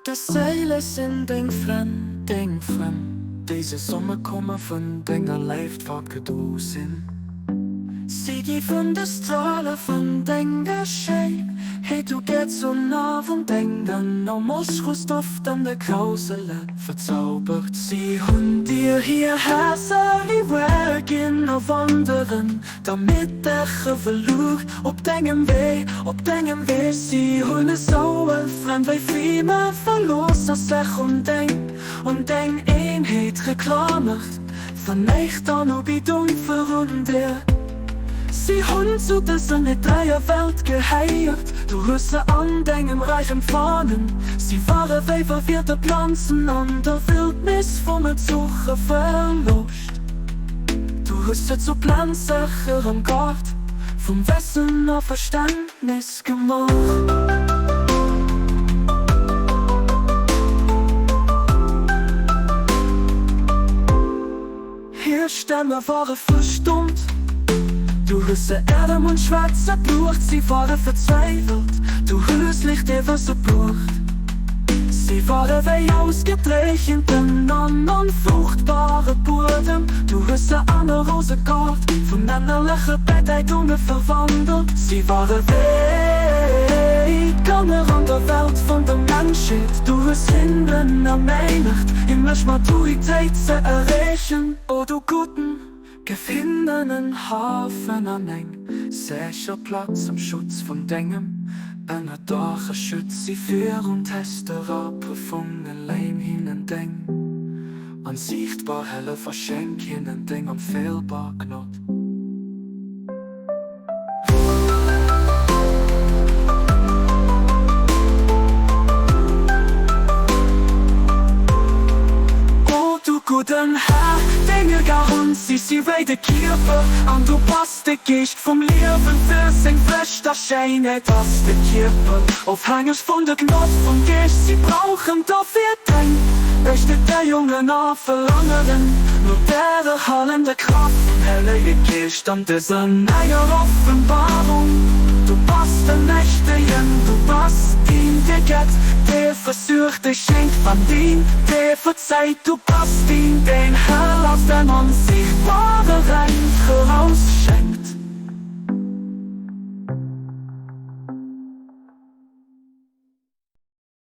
Dës Séile sinn deng Frënn, deng Frënn, déi zesummekomme vun denger Léift fortgedro sinn. Si gi vun de Strale vun denger Schéinheet ugezunn a vun dengem Moschkusdoft an de Krausele verzaubert. Si hunn dir hir Häerzer iwwerginn a wanderen Da mit der Reveluch op dengem Wee, op dengem Wee. Si hunn esou e Frënd wéi Frime verlooss a sech un deng, un deng Eenheet geklamert, vernéicht an Ubidung virun dir. Si hunn zu dëser niddreger Welt gehéiert, du hues se an dengem Räich empfaangen. Si ware wéi verwirrte Planzen an der Wildnis vum Ezuche verloscht. Du hues se zu Planzecher am Gaart vum Wessen a Verständnis gemaach. Hir Stemme ware verstommt, du hues se Ädem un d'Schwätze bruecht. Si ware verzweiwelt, du hues Licht iwwer se bruecht. Si ware wéi ausgedréchenten an onfruchtbare Buedem, du hues se an e Rosegaart vun ënnerleche Bedäitunge verwandelt. Si ware wéi Kanner an der Welt vun der Menschheet, du hues hinnen erméiglecht, himmlesch Maturitéit ze erreechen. O du Gudden, Gëff hinnen en Hafen an eng sécher Plaz am Schutz vun dengem Ënnerdaach a schütz si virun Tester a Prüfunge. Léin hinnen deng onsiichtbar Hëllef a schenk hinnen deng onfeelbar Gnod. O du gudden Här, denge Garant si si wéi de Kierper, an du bass de Geescht vum Liewen. Fir seng Flecht a Schéinheet ass de Kierper ofhängeg vun der Gnod vum Geescht. Si brauchen dofir deng beschte Déiungen a verlaangeren no der erhalender Kraaft vum Hellege Geescht an dëser neier Offenbarung. Du bass den Echten, du bass deen, dee gett, dee versuergt, dee schenkt an deen, dee verzeit. Du bass deen, deen hell aus dem Onsiichtbare Räich erausschenkt.